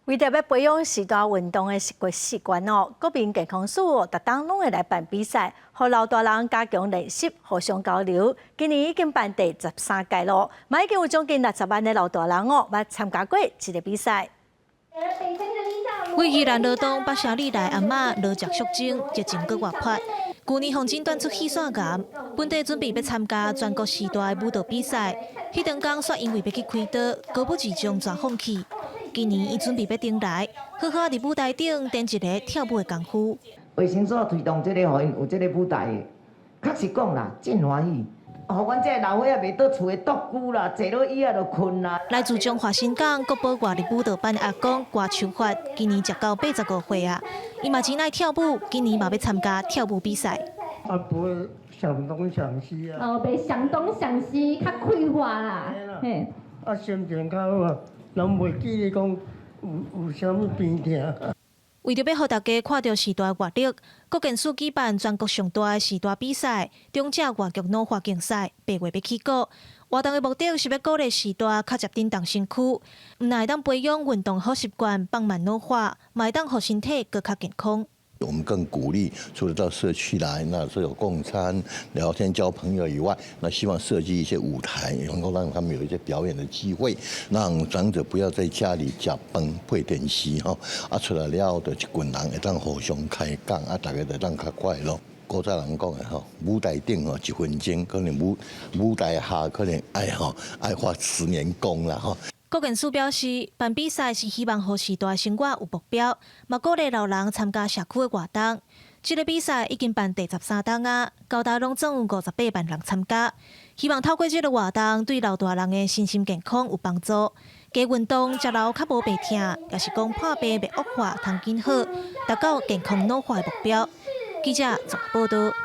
為著欲培養序大運動的習慣哦，國民健康署哦，逐冬攏會來辦比賽，予老大人加強練習，互相交流。今年已經辦第13屆囉，嘛已經有將近60萬的老大人哦，捌參加過這个比賽。位宜蘭羅東北城里來阿嬤羅石淑貞熱情閣活潑，舊年予診斷出肺腺癌，本底準備欲參加全國序大的舞蹈比賽，彼當工煞因為欲去開刀，高不二將全放棄。今年伊準備欲轉來，好好佇舞台頂展一个跳舞的功夫。衛生所推動這个，予𪜶有這个舞台的，確實講啦，真歡喜。予阮這个老歲仔袂佇厝的獨居啦，坐落椅仔就睏啦。來自彰化新港國寶外力舞蹈班的阿公郭秋發，今年食到85歲啊，伊嘛真愛跳舞，今年嘛欲參加跳舞比賽。啊，不會想東想西啊。哦，袂想東想西，較快活啦。嘿。啊，心情較好啊，攏袂記得講有啥物病痛。為著欲予大家看著序大活力，國健署舉辦全國上大的序大比賽——長者越劇腦化競賽，8月欲起鼓。活動的目的是欲鼓勵序大較捷振動身軀，毋但會當培養運動好習慣，放慢老化，嘛會當予身體閣較健康。我們更鼓勵，除了到社區來，那是有共餐、聊天、交朋友以外，那希望設計一些舞台，能夠讓他們有一些表演的機會，讓長者不要在家裡食飯配電視吼，啊出來了後，就一群人會當互相開講，啊大家會當較快樂。古早人講的吼，舞台頂吼一分鐘，可能舞台下可能愛吼愛花10年功啦吼。國健署表示，辦比賽是希望予序大生活有目標，嘛鼓勵老人參加社區的活動。這个比賽已經辦第13冬啊，高達攏總有58萬人參加。希望透過這个活動，對老大人的身心健康有幫助。加運動，食老較無病疼，也是講破病袂惡化，通緊好，達到健康老化的目標。記者綜合報導。